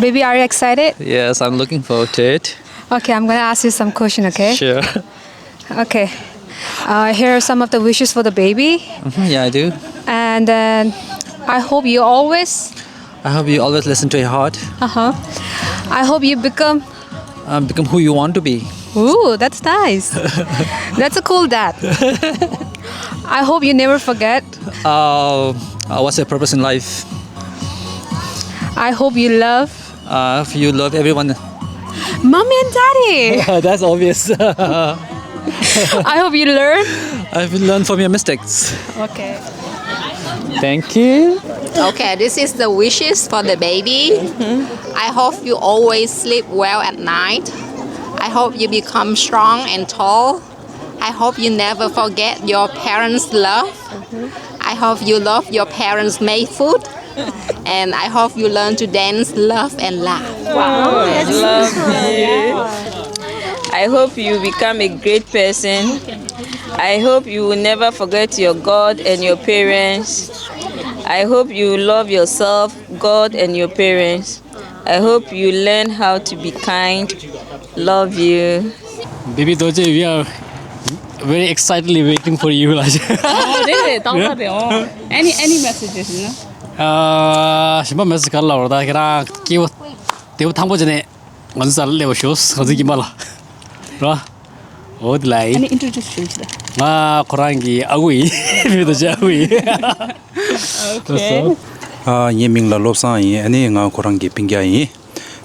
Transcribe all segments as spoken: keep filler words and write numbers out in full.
Baby, are you excited? Yes, I'm looking forward to it. Okay, I'm gonna ask you some question, okay? Sure. Okay. Uh, here are some of the wishes for the baby. Mhm, yeah, I do. And then I hope you always I hope you always listen to your heart. Uh-huh. I hope you become Um, become who you want to be. Ooh, that's nice. That's a cool dad. I hope you never forget. Uh, uh, what's your purpose in life? I hope you love. Uh, if you love everyone. Mommy and daddy. That's obvious. I hope you learn. I will learn from your mistakes. Okay. Thank you. Okay, this is the wishes for the baby. I hope you always sleep well at night. I hope you become strong and tall. I hope you never forget your parents' love. I hope you love your parents' made food. And I hope you learn to dance, love, and laugh. Wow, I love you. I hope you become a great person. I hope you will never forget your God and your parents. I hope you love yourself, God, and your parents. I hope you learn how to be kind. Love you. Baby Dorje, we are very excitedly waiting for you. ཨོ་རེད་རེད། ཏག་ཏག་རེད། ཨོ། Any any messages, you know? ཨ། གཞན་པ་མེད་ཟེར་ག་རེ་ལབ་རེད། ད་ཁྱེད་རང་སྐྱེས་བུ་བདེ་པོ་ཐང་པོ་བྱས་ནས་ང་ཚོའི་རྩ་ལ་སླེབས་པར་ཤོག་ང་ཚོའི་ཁྱིམ་པ་ལ། རོ། འོ་དེ་ལ་ཡིན། ཨ་ནི་introduce བྱེད་ཀྱི་ད། ང་ཁོ་རང་གི་ཨ་ཁུ་ཡིན། བེ་དོ་ཅེ་ཨ་ཁུ་ཡིན། Okay. ཨ། ངའི་མིང་ལ་བློ་བཟང་ཡིན། ཨ་ནི་ང་ཁོ་རང་གི་སྤུན་ཀྱག་ཡིན།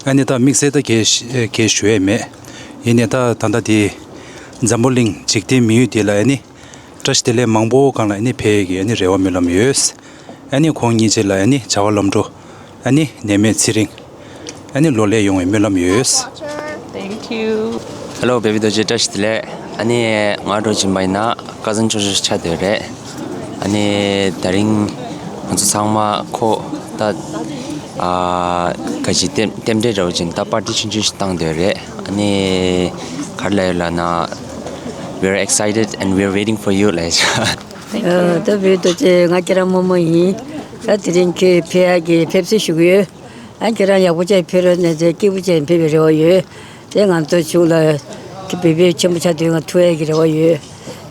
ཨ་ནི་ད་དམིགས་བསལ་ད་གས་གས་ཞུ་ཡས་མེད། ཡིན་ནའི་ད་ད་ལྟ་དེ་འཛམ་བུ་གླིང་འཇིག་རྟེན་མི་ཡུལ་དེ་ལ་ཨ་ནི་བཀྲ་ཤིས་བདེ་ལེགས་མང་པོ་སྒང་ལ་ཨ་ནི་ཕེབས་ཡས་ཀྱི་ཨ་ནི་རེ་བ་སྨོན་ལམ་ཡོད། ཨ་ནི་ཁོང་གཉིས་ཆ་ལ་ཨ་ནི་བྱ་བ་ལམ་འགྲོ། ཨ་ནི་ནད་མེད་ཚེ་རིང་། ཨ་ནི་ལོ་ལེགས་ཡོང་བའི་སྨོན་ལམ་ཡོད། Thank you. Hello, baby Dorje, བཀྲ་ཤིས་བདེ་ལེགས། ཨ་ནི་ང་འགྲོ་བཞིན་པ་ཡིན་ན་ཀ་ཟན་ཆོས་ཆོས་ཆ་དེ་རེད། ཨ་ནི་དེ་རིང་ང་ཚོ་ཚང་མ་ཁོ་ད་ཨ་ག་ཅི་རྟེན་རྟེན་འབྲེལ་རེད་བ་ཅིན་ད་པར་ཊི་ཆུང་ཆུང་ཞིག་བཏང་དེ་རེད། ཨ་ནི་ག་རེ་ལབ་ཡོད་ལབ་ན། We're excited and we're waiting for you ལབ་ཡོད། ཨ། ད་བེ་དོ་ཅེ། ང་ཁྱེད་རང་རྨོ་མོ་ཡིན། ད་དེ་རིང་ཁྱོད་ཕེབས་ཡག་གི་ཕེབས་བསུ་ཞུ་གི་ཡོད། ཨ། ཁྱེད་རང་ཡག་པོ་བྱས་ཕེབས་རོགས་གནང་། དེ་སྐྱིད་པོ་བྱས་ཕེབས་པའི་རེ་བ་ཡོད། དེ་ང་ཚོ་ཕྱུགས་ལ་ཁྱེད་བེ་བེ་ཆེན་པོ་ཆགས་དུས་ང་ཐུག་ཡག་གི་རེ་བ་ཡོད།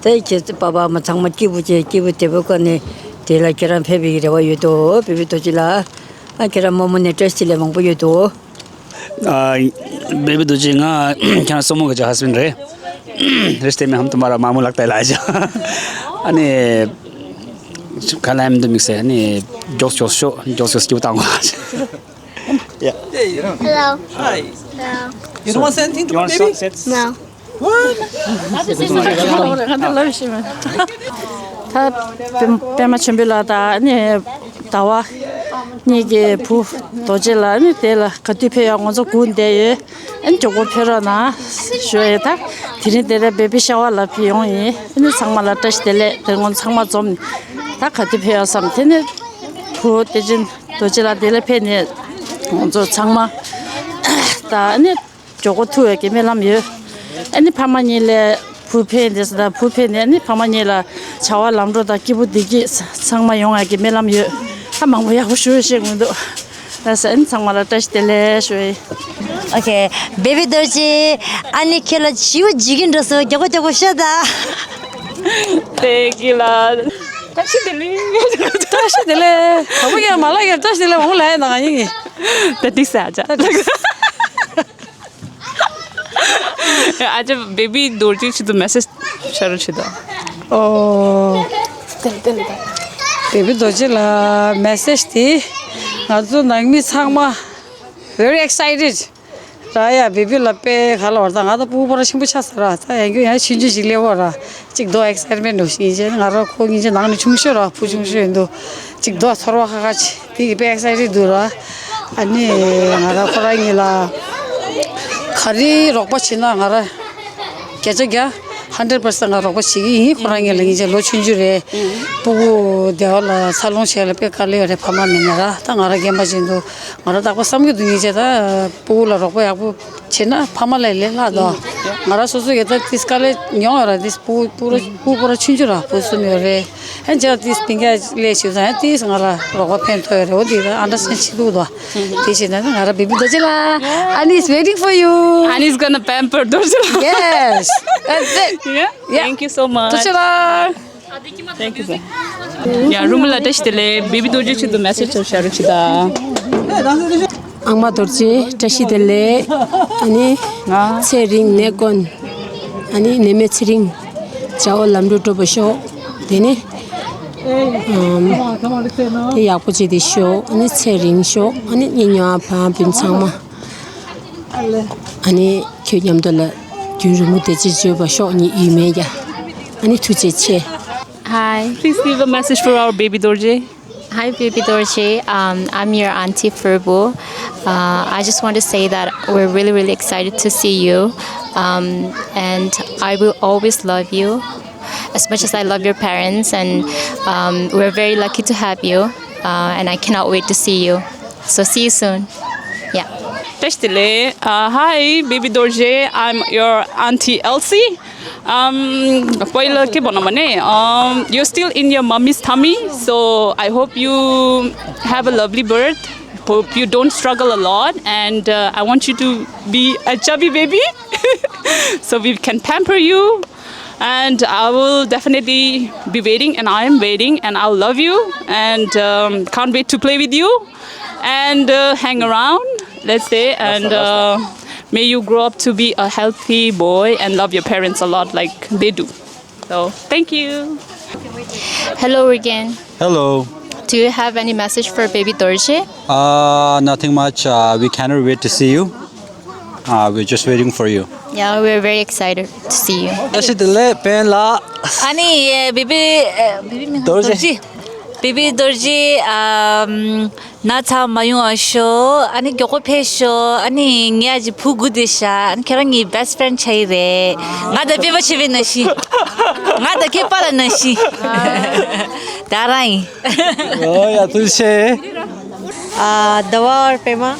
དེ་ཁྱེད་ཚོ་པ་ཕ་མ་ཚང་མ་སྐྱིད་པོ་བྱས་སྐྱིད་པོ་བདེ་པོ་བཀའ་ནས་དེ་ལ་ཁྱེད་རང་ཕེབས་པའི་རེ་བ་ཡོད་དོ། བེ་བེ་དོ་ཅེ་ལ། ཨ། ཁྱེད་རང་རྨོ་མོ་ནས་བཀྲ་ཤིས་བདེ་ལེགས་མང་པོ་ཡོད་དོ། ཨ། བེ་བེ་དོ་ཅེ། ང་ཁྱེད་རང་སྲུ་མོ་གི་ཅིག་ཧ་སི་བེན་ཌི་རེད། रिश्ते में हम तुम्हारा मामू लगता है लाजा। अने काला हम तो मिक्स है। अने jokes jokes show jokes jokes क्यों बताऊंगा आज? या। Hello. Hi. Hello. You don't want to say anything to my baby? No. What? ད་པད་མ་ཆེན་པོ་ལ་ད་ནི་ཟླ་བ་གཉིས་ཀྱི་བུ་རྡོ་རྗེ་ལ་ནི་དེ་ལ་ག་དུས་ཕེབས་ཡག་ང་ཚོ་སྒུག་བསྡད་ཡོད། ཨ་ནི་མགྱོགས་པོ་ཕེབས་རོགས་གནང་ཞུ་ཡས། ད་དེ་རིང་དེ་ལ་བེ་བི་ཤ་ཝར་ལ་ཕེབས་ཡོང་ཡིན། ཨ་ནི་ཚང་མ་ལ་བཀྲ་ཤིས་བདེ་ལེགས། དེ་ང་ཚོ་ཚང་མ་འཛོམས་ནས་ད་ག་དུས་ཕེབས་ཡག་བསམ། དེ་ནི་བུ་བདེ་ཆེན་རྡོ་རྗེ་ལགས་དེ་ལ་ཕེབས་ནས་ང་ཚོ་ཚང་མ་ད་ཨ་ནི་མགྱོགས་པོ་ཐུག་ཡག་གི་སྨོན་ལམ་ཡོད། ཨ་ནི་ཕ་མ་གཉིས་ལ་བུ་ཕེབས་དེ་ད་བུ་ཕེབས་ནས་ཨ་ནི་ཕ་མ་གཉིས་ལ་བྱ་བ་ལམ་འགྲོ་དང་སྐྱིད་པོ་བདེ་སྐྱིད་ཚང་མ་ཡོང་ཡག་གི་སྨོན་ལམ་ཡོད། ད་མང་པོ་ཡག་པོ་ཞུ་ཤེས་མི་འདུག་ད་ཨ་ནི་ཚང་མ་ལ་བཀྲ་ཤིས་བདེ་ལེགས་ཞུ་ཡིན། Okay, baby Dorje, ཨ་ནི་ཁྱེད་ལ་བྱིའུ་འཇིགས་ཀྱི་འགྲོ་སོང་། མགྱོགས་པོ་མགྱོགས་པོ་ཤོག་ད། Thank you ལ། བཀྲ་ཤིས་བདེ་ལེགས། བཀྲ་ཤིས་བདེ་ལེགས། གང་མ་ཡང་མ་ལ་ཡང་བཀྲ་ཤིས་བདེ་ལེགས་མང་པོ་ལབ་ཡ་ན་ཡིན་གི། ད་འགྲིག་ས་ཨ་ཅག་ཨ་ཅག་བེ་བི་རྡོ་རྗེ་ཆེད་དུ་མེ་སེ་ཇི་ཤར་རོགས་བྱེད་དང་། ཨོ། བེ་བི་རྡོ་རྗེ་ལ་མེ་སེ་ཇི་དེ། ང་ཚོ་ནང་མི་ཚང་མ་very excited ར་ཡ། བེ་བི་ལ་དཔེ་ག་ལ་བར་ད་ང་ད་སྤུ་གུ་ཕོ་ར་ཆེན་པོ་ཆགས་ས་ར། ད་ཡང་རྒྱུ་ཡང་ཆུང་ཆུང་ཞིག་སླེབས་པ་ར། གཅིག་རྡོ་ཨེག་སའེཊ་མེན་ཊི་འདྲ་ཞིག་ཡིན་ཅེ། ང་རང་ཁོ་གཉིས་ཆ་ནང་ནས་ཆུང་ཤོས་ར། བུ་ཆུང་ཤོས་ཡིན་དུས་གཅིག་རྡོ་ཚོར་བ་ཁ་ཁ་ཆེ། དེ་གི་དཔེ་ཨེག་སའེ་ཊེཌ་འདུག་ར། ཨ་ནི་ང་རང་ཁོ་རང་གཉིས་ལ་ག་རེ་རོགས་པ་བྱེད་ན་ང་རང་བརྒྱ་ཆ་བརྒྱ་hundred percent ང་རོགས་པ་བྱེད་ཀྱི་ཡིན། ཁོ་རང་གཉིས་ལ་ངེད་ཅག་ལོ་ཆུང་ཆུང་རེད། སྤུ་གུ་བདེ་བ་ལ་འཚར་ལོངས་བྱེད་ཡ་ལ་དཔེ་དཀའ་ལས་ཡོད་རེད། ཕ་མ་མེད་ན་ར། ད་ང་རང་རྒན་པ་ཅིག་འདུག་ང་རང་རྟག་པར་བསམ་གྱི་འདུག་ངེད་ཅག་ད་སྤུ་གུ་ལ་རོགས་པ་ཡག་པོ་བྱེད་ན་ཕ་མ་ལས་ལས་ལྷག་འདུག་ང་རང་སོ་སོ་གི་ད་ཏིས་དཀའ་ལས་མྱོང་ཡོད་ར། ཏིས་སྤུ་སྤུ་ར་སྤུ་སྤུ་ར་ཆུང་ཆུང་ར་སྤུ་གསུམ་ཡོད་རེད། ཨ་ཅག་ཏིས་པིང་ཀ་ལས་བྱེད་ཙང་ཨ་ཏིས་ང་ལ་རོགས་པ་ཕན་ཐོགས་ཡོད་རེད། འོ་འདི་ད་ཨན་ཌར་སི་ཊེན་བྱེད་འདུག་དོ། དེ་བྱས་ན་ང་རང་བེ་བི་རྡོ་རྗེ་ལགས། Annie is waiting for you. Annie's gonna pamper Dorje. Yes, that's it. Yeah. Yeah. Thank you so much. རྡོ་རྗེ་ལགས། Thank you, sir. ཡ་རུ་མི་ལ་བཀྲ་ཤིས་བདེ་ལེགས། བེ་བི་རྡོ་རྗེ་ཆེད་དུ་མེ་སེ་ཇི་ཚོ་བྱ་རོགས་བྱེད་ད། ཨང་མ་རྡོ་རྗེ་བཀྲ་ཤིས་བདེ་ལེགས། ཨ་ནི་ང་ཚེ་རིང་ནད་དཀོན། ཨ་ནི་ནད་མེད་ཚེ་རིང་། བྱ་བ་ལམ་འགྲོ་འགྲུབ་པ་ཤོག་དེ་ནི་ཨམ་དེ་ཡག་པོ་བྱེད་དེ་ཤོག་ཨ་ནི་ཚེ་རིང་ཤོག་ཨ་ནི་ངའི་ཉོ་བ་བུན་ཚང་མ། ཨ་ནི་ཁྱོད་མཉམ་དུ་ལ་རྒྱུན་རིང་པོ་བདེ་སྐྱིད་སྤྱོད་པ་ཤོག་ངའི་ཡུལ་མེད་ཀྱང་། ཨ་ནི་ཐུགས་རྗེ་ཆེ། Hi. Please leave a message for our baby Dorje. Hi, baby Dorje. Um, I'm your auntie Furbo. Uh, I just want to say that we're really, really excited to see you. Um, and I will always love you as much as I love your parents. And um, we're very lucky to have you. Uh, and I cannot wait to see you. So see you soon. Yeah. Teshtile. Uh, hi, baby Dorje. I'm your auntie Elsie. Um, spoiler ke bona mane. Um, you're still in your mommy's tummy, so I hope you have a lovely birth. Hope you don't struggle a lot, and uh, I want you to be a chubby baby, so we can pamper you. And I will definitely be waiting, and I am waiting, and I love you, and um, can't wait to play with you and uh, hang around, let's say, and uh, may you grow up to be a healthy boy and love your parents a lot like they do. So, thank you. Hello again. Hello. Do you have any message for baby Dorje? Uh, nothing much. Uh, we cannot wait to see you. Uh, we're just waiting for you. Yeah, we're very excited to see you. That's it, le pen la. Ani, eh, baby, eh, baby mi Dorje. Dorje. Baby Dorje, um, ན་ཚ་མ་ཡོང་བ་ཤོག་ཨ་ནི་མགྱོགས་པོ་ཕེབས་ཤོག་ཨ་ནི་ངས་ཨ་ཅི་བུ་དགུ་དེ་ཤ་ཨ་ནི་ཁྱེད་རང་ངའི་best friend ཆགས་ཡི་རེད། ང་དང་དཔེ་པ་ཆེ་བའི་ནང་བཞིན། ང་དང་ཁྱེད་པ་ལ་ནང་བཞིན། ད་རང་ཡིན། ཨོ་ཡ་ཐུགས་རྗེ་ཆེ། Uh, Dawa or Pema,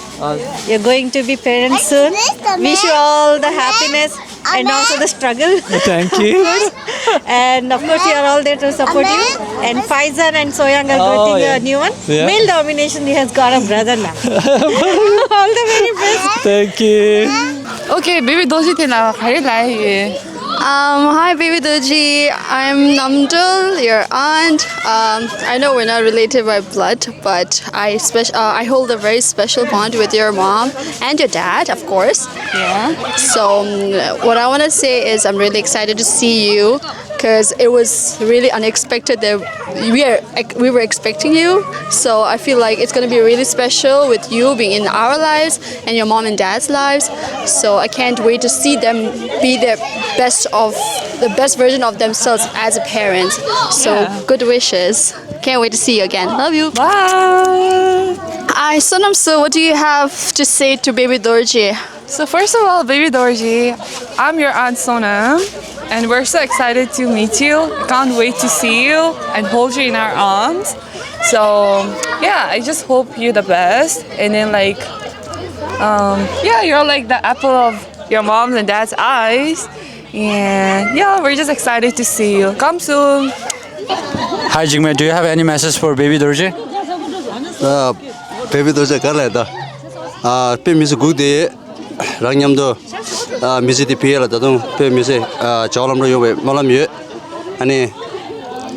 you're going to be parents soon. Wish you all the happiness and also the struggle. Thank you. And of course, we are all there to support you. And Faizan and Soyang are Oh, birthing yeah. a new one. Yeah. Male domination, he has got a brother now. All the very best. Thank you. Okay, baby Dorje དེ་ལ་ག་རེ་ལབ་ཡོད། Um, hi, baby Dorje. I'm Namdul, your aunt. Um, I know we're not related by blood, but I spec- uh, I hold a very special bond with your mom and your dad, of course. Yeah. So um, what I want to say is I'm really excited to see you because it was really unexpected that we are we were expecting you. So I feel like it's going to be really special with you being in our lives and your mom and dad's lives. So I can't wait to see them be their best of the best version of themselves as a parent. So yeah. Good wishes. Can't wait to see you again. Love you. Bye. Hi, Sonam. So, what do you have to say to baby Dorje? So first of all, baby Dorje, I'm your aunt Sonam, and we're so excited to meet you. Can't wait to see you and hold you in our arms. So yeah, I just hope you the best. And then like, um, yeah, you're like the apple of your mom's and dad's eyes. And yeah, we're just excited to see you. Come soon. Hi, Jingmei. Do you have any message for baby Dorje? Uh, baby Dorje ག་ལ་ད། Uh, དཔེ་མི་སྲིད་སྒུག་བསྡད་ཡོད། རང་མཉམ་དུ་ཨ་མི་ཚེ་འདི་ཕ་གི་ལ་ད་དུང་དཔེ་མི་སྲིད་ཨ་བྱ་བ་ལམ་འགྲོ་ཡོང་བའི་སྨོན་ལམ་ཡོད། ཨ་ནི་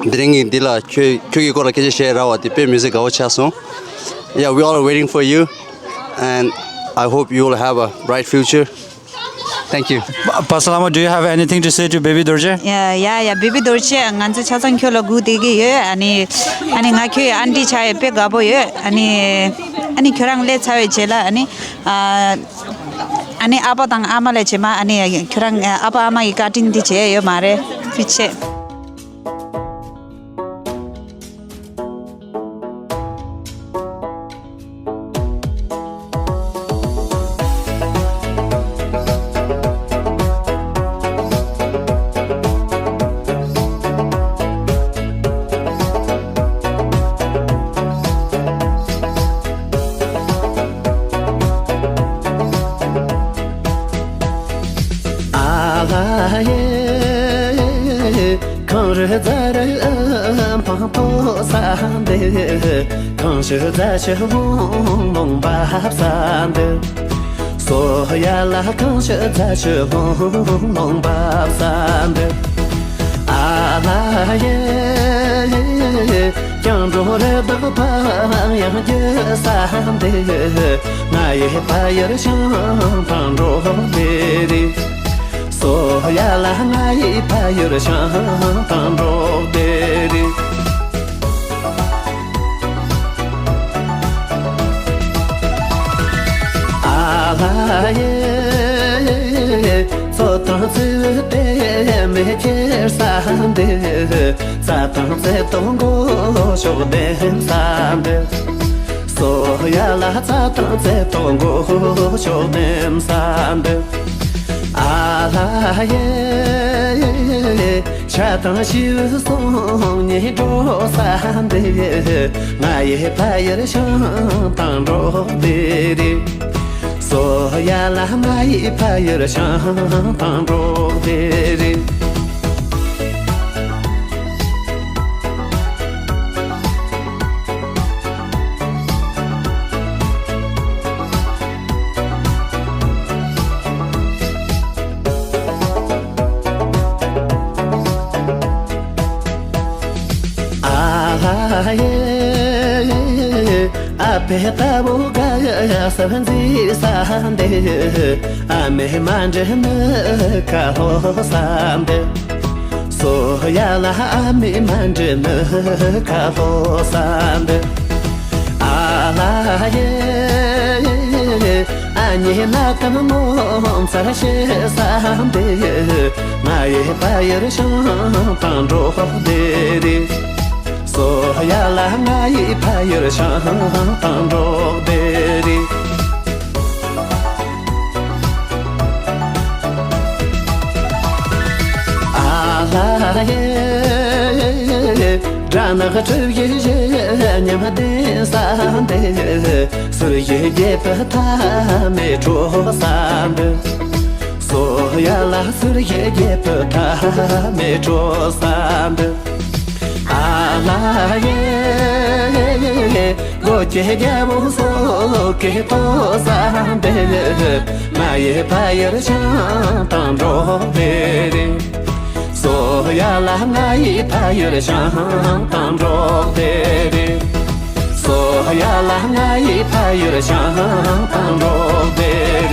དེ་རིང་གི་འདི་ལ་ཁྱོད་ཁྱོད་ཀྱི་སྐོར་ལ་སྐད་ཆ་བཤད་རག་པ་དེ་དཔེ་མི་སྲིད་དགའ་བོ་ཆགས་སོང་། Yeah, we all are waiting for you and I hope you will have a bright future. Thank you. Pasalama, do you have anything to say to baby Dorje? Yeah, yeah, yeah, baby Dorje, ང་ཚོ་ཆ་ཚང་ཁྱོད་ལ་སྒུག་བསྡད་ཀྱི་ཡོད། ཨ་ནི་ཨ་ནི་ང་ཁྱོད་ཀྱི་ཨན་ཊི་ཆགས་ཡོད། དཔེ་དགའ་པོ་ཡོད། ཨ་ནི་ཨ་ནི་ཁྱོད་རང་སླེབས་ཚར་བའི་རྗེས་ལ་ཨ་ནི་ཨ་ཨ་ནི་ཨ་ཕ་དང་ཨ་མ་ལ་རྗེས་མ་ཨ་ནི་ཁྱོད་རང་ཨ་ཕ་ཨ་མ་ཡི་བཀའ་དྲིན་འདི་བྱས་ཡོད་མ་རེད། ཐུགས་རྗེ་ཆེ། རྫ་རི་འཕང་མཐོ་ས་འདི། གངས་ཤུད་རྫ་ཤུད་ལྷུང་ལྷུང་འབབ་ས་འདི། སོ་ཡ་ལ་གངས་ཤུད་རྫ་ཤུད་ལྷུང་ལྷུང་འབབ་ས་འདི། ཨ་ལ་ཡེ། སྐྱང་འགྲོ་རི་དྭགས་ཕ་ཡང་རྒྱུ་ས་འདི། ང་ཡི་ཕ་ཡུལ་བྱང་ཐང་འབྲོག་སྡེ་རེད། སོ་ཡ་ལ་ང་ཡི་ཕ་ཡུལ་བྱང་ཐང་འབྲོག་སྡེ་རེད། ཨ་ལ་ཡེ། མཚོ་དང་རྩེ་དེ་མེ་ཁྱེར་ས་འདི། རྩྭ་དང་རྩེ་དང་མགོ་ཤོག་ལྡེམ་ས་འདི། སོ་ཡ་ལ་རྩྭ་དང་རྩེ་དང་མགོ་ཤོག་ལྡེམ་ས་འདི། ཨ་ལ་ཡེ། ཆ་དང་ཤིའུ་སོང་ཉིན་འགྲོ་ས་འདི། ང་ཡི་ཕ་ཡུལ་བྱང་ཐང་འབྲོག་སྡེ་རེད། སོ་ཡ་ལ་ང་ཡི་ཕ་ཡུལ་བྱང་ཐང་འབྲོག་སྡེ་རེད། ཨ་ཧ་ཡེ། ཨ་ཕའི་རྟ་ཕོ་ག་ཡ་ཡ་སར་འཛེགས་ས་འདི། ཨ་མའི་མ་འདྲེ་ནི་ཁ་ལྷོ་ས་འདི། སོ་ཡ་ལ་ཨ་མའི་མ་འདྲེ་ནི་ཁ་ལྷོ་ས་འདི། ཨ་ལ་ཡེ། ཨ་མྱེས་ན་ཏམ་མོ་མཚར་ཤེས་ས་འདི། ང་ཡི་ཕ་ཡུལ་བྱང་ཐང་འབྲོག་སྡེ་རེད། སོ་ཡ་ལ་ང་ཡི་ཕ་ཡུལ་བྱང་ཐང་འབྲོག་སྡེ་རེད། ཨ་ལ་ཡེ། སྦྲ་ནག་གྲུ་བཞི་ཉི་མ་ལྡིང་ས་འདི། ཟུར་བཞི་རྒྱལ་པོ་མཐའ་མེད་འཕྲོ་ས་འདི། སོ་ཡ་ལ་ཟུར་བཞི་རྒྱལ་པོ་མཐའ་མེད་འཕྲོ་ས་འདི། ཨ་ལ་ཡེ། སྒོ་ཁྱི་རྒྱལ་པོ་སོ་ཁྱི་ཐོ་ས་འདི། ང་ཡི་ཕ་ཡུལ་བྱང་ཐང་འབྲོག་སྡེ་རེད། སོ་ཡ་ལ་ང་ཡི་ཕ་ཡུལ་བྱང་ཐང་འབྲོག་སྡེ་རེད། སོ་ཡ་ལ་ང་ཡི་ཕ་ཡུལ་བྱང་ཐང་འབྲོག་སྡེ་